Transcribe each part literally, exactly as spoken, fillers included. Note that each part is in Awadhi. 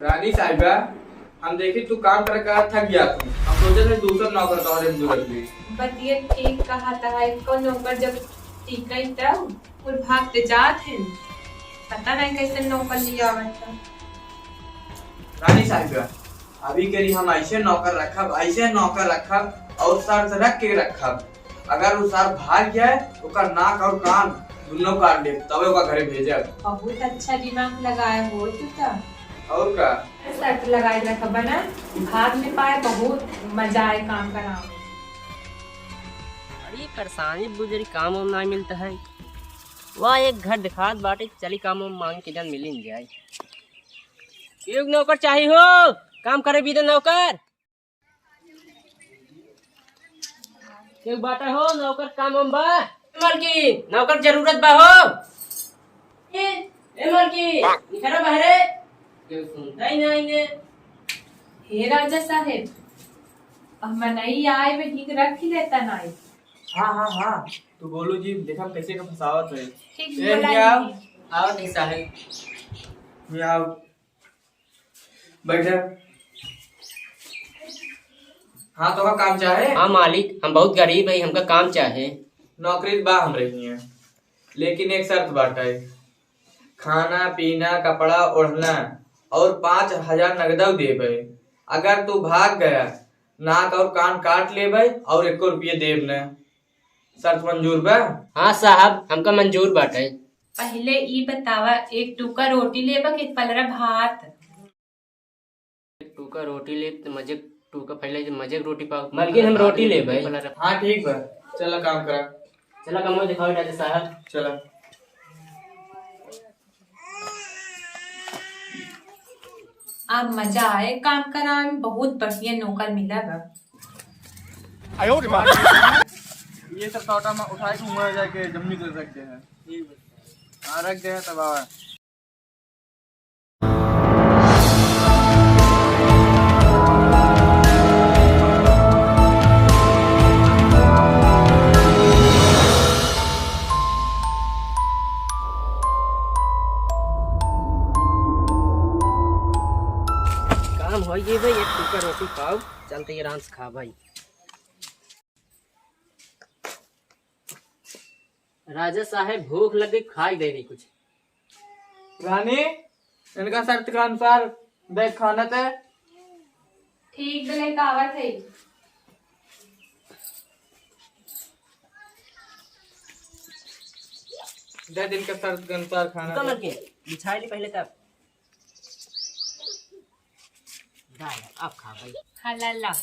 रानी साहिबा, हम देखी तू काम कर कर थक गया तू। हम सोचे थे दूसर नौकर तोहरे में जुड़त भी। बतिया ठीक कहा था, एको नौकर जब टिकई तब कुल भाग के जात हैं। पता नहीं कैसे नौकर लिया आवत था। रानी साहिबा, अभी के लिए हम ऐसे नौकर रखब, ऐसे नौकर रखब और शर्त रख के रखब। अगर उ सार भाग जाए, ओकर नाक और कान दुनो काट लेब, तबे ओका घरे भेजब। बहुत अच्छा दिमाग लगाए हो तू त। और का? शर्त लगाए रखब ना, भाग न पाए, बहुत मजा आए काम करावे। बड़ी परेशानी बुजरी, काम वाम ना मिलता है। वाह, एक घर दिखात बाटे, चली काम वाम मांग के जन मिली न जाए। एक नौकर चाही हो, काम करे बिना नौकर। केहू बाटे हो, नौकर काम वाम बा? ए मलकिन, नौकर जरूरत बा हो। ए, ए मलकिन, निकरा बाहरे। केहू सुनता ही नहीं ने। हे राजा साहेब, अब मनई आए में हिंग रख ही लेता नाई। हाँ, हाँ, हाँ, तू बोलू जी, देखब कैसे के फंसावत है। ठीक ए, बोला हिंग आओ। जी। आओ नहीं साहेब। हिंग आओ। बैठे। हाँ, तोका काम चाहे? हाँ मालिक, हम बहुत गरीब है, हमका काम चाहे। नौकरी बा हमरे हियाँ, लेकिन एक शर्त बाटे, खाना, पीना, कपड़ा, ओढ़ना और पाँच हजार नगदव देबे। अगर तू भाग गया, नाक और कान काट लेबे और एको रुपये देब न। शर्त मंजूर बा? हाँ साहब, हमका मंजूर बाटे। पहिले ई बतावा, एक टूका रोटी लेबा कि एक पलरा भात? एक टूका रोटी लेब त मजे टूका फैले, मजे रोटी पाव। मलकिन, हम रोटी लेब भाई। हाँ, ठीक बा, चला काम करा। चला कमवा दिखाओ राजा साहब। चला। अब मजा आए काम करावे में, बहुत बढ़िया नौकर मिला बा। ये सब टोटा में उठाए के हुआ जाके जमीन कर रख दे हैं। हाँ, रख दे हैं तब आवा। काम हो ये भाई, एक टूका रोटी पाव, चलते ये रांस खा भाई। राजा साहेब, भूख लग गई, खाई दे रही कुछ। रानी, इनका शर्त के अनुसार दे खाना ते। ठीक, दे लेके आवत है। दे दिन के शर्त के अनुसार खाना रुका दे। मत के, बिछाई ली पहले तब। दा यार, अब खा भाई। हाँ, ला, ला।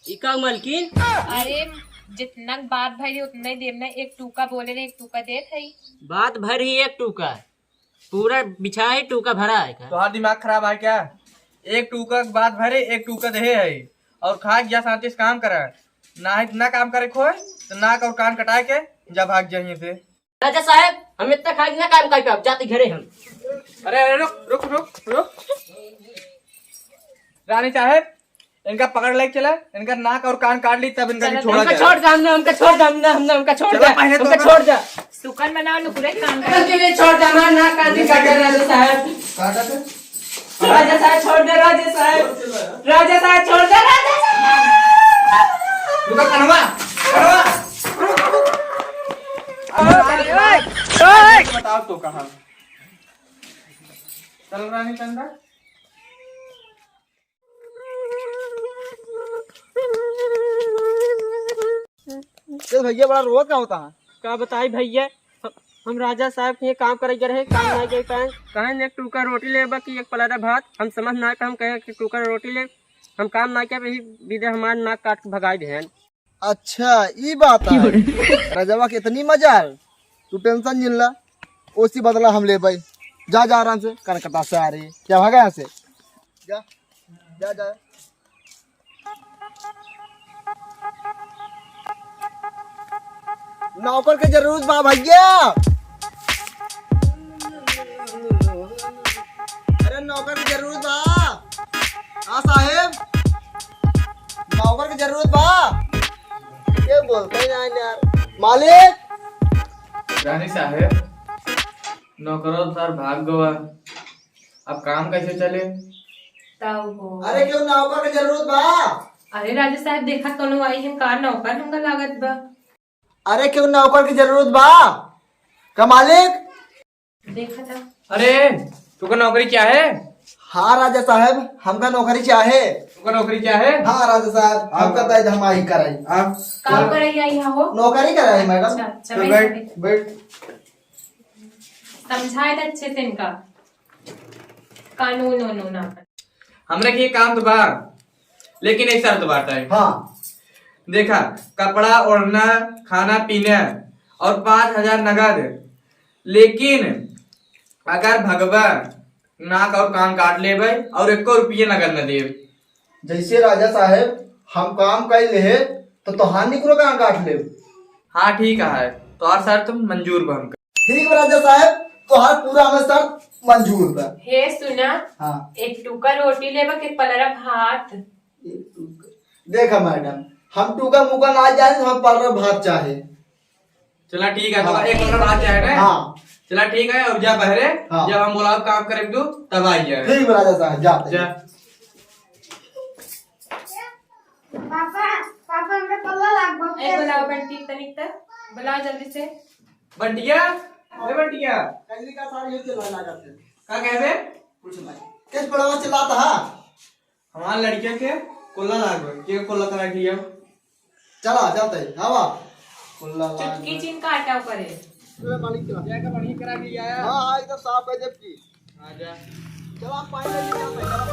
ई का मलकिन? अरे, जितना बात भरी उतना ही देब ना, एक टूका बोले ना, एक टूका देत है। बात भरी एक टूका, पूरा बिछा है, टूका भरा है का? तोहार दिमाग खराब है क्या? एक टूका के बात भरे, एक टूका देहे है, और खा गया शांति से काम करा, ना है ना काम करे खोए, तो नाक और कान कटाए के जा भाग जाइए से। राजा साहेब, हम इतना खाई ना काम कर पाब, जाते घरे हम। अरे, अरे, रुक, रुक, रुक, रुक। रानी साहेब, इनका पकड़ लेके चला, इनका नाक और कान काट ली, तब इनका चलो, छोड़ा हमका जाए। छोड़ दे, हमने, हमका छोड़ दे, हमने, हमने, हमने, हमका छोड़ चलो, दे, पहले तो हमका छोड़ दे। सुकन मनाओ, नुकुरे काम कर। गलती नहीं, छोड़ दे, हमारा नाक कान भी काट दे, राजा साहेब। काटा थे? राजा साहेब, छोड़ दे, राजा साहेब। राजा साहेब, छोड़ दे, राजा साहेब। रुका, कनवा, कनवा। अरे, अरे, अरे, अरे। बताओ तो कहाँ? चल रानी चंदा। चल भैया, बड़ा रोवत का होता है? का बताई भैया, हम राजा साहब के यहाँ काम करे गए रहे, काम ना कर पाए। कहें एक टूका रोटी लेबा कि एक पलाटा भात, हम समझ ना, हम कहे कि टूका रोटी ले, हम काम ना किया, यही विदे हमारे नाक काट के भगाई देहन। अच्छा, ई बात है। रजवा के इतनी मजाल, तू tension जिन ला, ओसी बदला हम लेबै। जा, जा आराम से, करकटा सारे। क्या भागा यहाँ से? जा, जा, जा। नौकर के जरूरत बा भैया। अरे नौकर के जरूरत बा। हाँ साहेब, नौकर के जरूरत बा। ये बोलते ही ना यार। मालिक। रानी साहेब, नौकरो सार भाग गवा। अब काम कैसे चले? तब हो। अरे, केहू नौकर के जरूरत बा? अरे राजा साहब, देखा कौनो आई है, का नौकर हमका लागत बा। अरे, केहू नौकर के जरूरत बा का मालिक? देखा था। अरे, तुका नौकरी चाहे? हाँ राजा साहब, हमका नौकरी चाहे। तुका नौकरी चाहे? हाँ राजा साहब, हाँ। हमका दे दे, हम आई कराई। हाँ। काम चल। कराई आई हो? नौकरी कराई मैडम। अच्छा, अच्छा, चल बैठ, बैठ, बैठ। बैठ। समझाए दे अच्छे से इनका। कानून वानून आपन। हमरा के काम तो बा, लेकिन एक शर्त बाटे। हाँ। देखा, कपड़ा, ओढ़ना, खाना, पीना और पाँच हजार नगद, लेकिन अगर भगबा, नाक और कान काट लेबे और एको रुपये नगद न देब। जैसे राजा साहब, हम काम कर ले तो तोहार निकरो कान काट लेब। हाँ, ठीक है, तोहार शर्त मंजूर बा हमका। ठीक बा राजा साहब, तोहार पूरा हमें शर्त मंजूर बा। हे सुना, हाँ। एक टुका रोटी लेबा के पलरा भात? एक टुका। देखा मैडम, हम टुका मुका ना जाने, हम पलरा भात चाहे। चला ठीक है, तो हाँ। एक पलरा भात चाहे ना? हाँ। चला ठीक है, अब जा बहरे, हाँ। जब हम बोलाब काम करे तू, तब आई जाए। ठीक बा राजा साहब, जाते हैं। जा। पापा, पापा, हमरे पल्ला लाग बहुत ए, तेज। बुलाओ बंटी तनिक त, बुलाओ जल्दी से। बंटिया, ए बंटिया। कजरी का साड़ी होते ला लागत है। का कहबे? कुछ नहीं। किस पड़वा चिल्लाता है? हमार लड़किया के कोल्ला लाग गए, के कोल्ला करा के लिया? चला, जाते हैं, आवा। कोल्ला लाग चुटकी गए। चिन काटा करे। अरे मालिक चला। जाके बढ़िया करा के लिया। हाँ, हाँ, एकदम साफ कर देब की। आजा। चला, पानी लेके आते हैं, चला।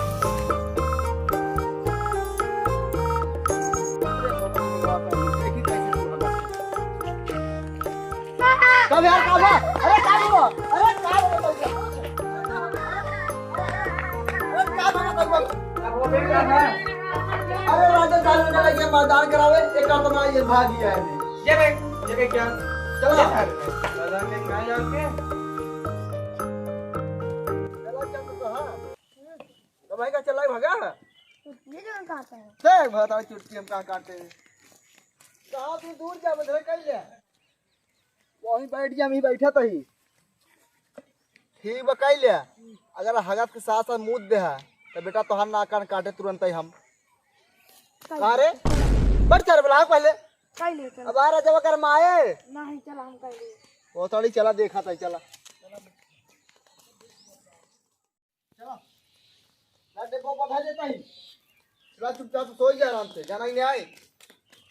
कब यार, कब है? अरे, कब हुआ? अरे, कब हुआ? अरे, कब हुआ? अरे, राजा साहब ने लगे मर्दान करावे, एक तो ना ये भाग गया है। ये बे, ये बे क्या? चला। ये भाग गया। दादा के कहाँ जाओगे? चला, चल तो हाँ। तो भाई का चला भागा? चुटकी जो काटे हैं। देख, भाई, तारी चुटकी हम कहाँ काटे हैं? कहाँ तू दूर जा, बंधरे कर ले। वहीं बैठ जा, हम ही बैठा तही। ठीक बा, कह ले। अगर हगत के साथ साथ मूत दे है, तो बेटा तोहार नाक कान काटे तुरंत ही हम। कह का रे? ले। बैठ चल, बुला पहले। कह ले, चल। अब आ रहा जब अगर माए। नहीं, चल, हम कह ले। वो थोड़ी चला देखा था, चला। चला। ना देखो, बधा देता ही। चला, चुपचाप से सोई जा आराम से, जाना ही नहीं आए।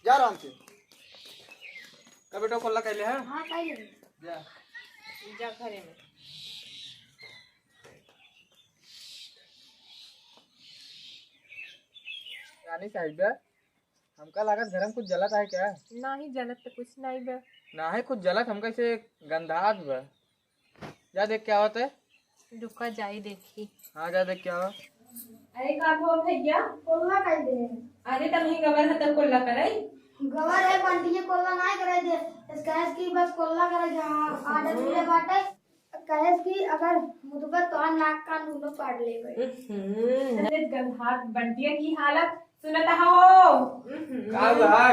जा आराम से। का बेटा, कोल्ला कैले है? हाँ, कैले। जा। जा घरे में। रानी साहिबा, हमका लागत घर में कुछ जलत है क्या? नाही, जलत तो कुछ नाही बा। नाही, कुछ जलत, हमका से गंधात बा। जा देख क्या होता है। रुका, जाई देखी। हाँ, जा देख क्या हुआ। अरे का हो भैया, कोल्ला कर दे। अरे तब ही गवर है तब कोल्ला करे। गवर है बंटी, ये कोल्ला नहीं करे दे। इसका है कि बस कोल्ला करे, हाँ, आदत मिले बाटे। कहेस कि अगर मुतबा तोहार नाक कान दूनो पाड़ लेबे। हम्म। गंधात बंटिया की हालत सुनत हो। हम्म। का बा?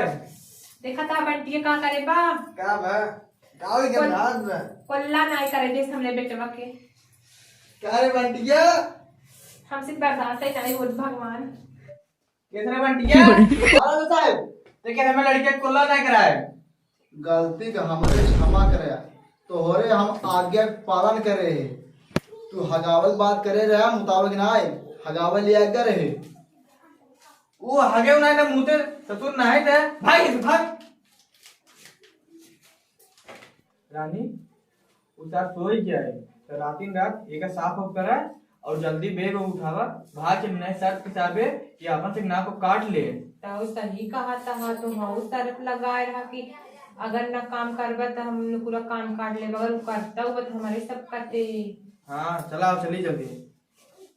देखत हा बंटिया का करे बा। का बा? का हो कोल-, गंधात बा? कोल्ला नाई करे देस हमरे बेटवा के। का रे बंटिया? हमसे बर्दाश्त ही नहीं होत भगवान। केतना बंटिया? महाराज साहब, ते केतना में लड़के कोल्ला नहीं कराए? गलती का हमरे क्षमा करे, तोहरे हम आज्ञा के पालन करे। तू हगावल बात करे रहे, मुताबिक ना आए, हगावल ये आज्ञा रहे। वो हगे ना, ना मुते, तो तू नहीं दे, भाग इसे, भाग। रानी, उ सार सोई गया है, तो रातिन रात एका साफ उफ करा और जल्दी बैग उठावा, भाग के नए शर्त हिसाबे कि आपन से नाक को काट ले। तो सही कहा था, हाँ, तो हाँ, उस तरफ लगाए रहा कि अगर ना काम करबा तो हम पूरा कान काट लेबा, अगर उ करता हुआ तो हमारे सब करते। हाँ, चला, चली जल्दी।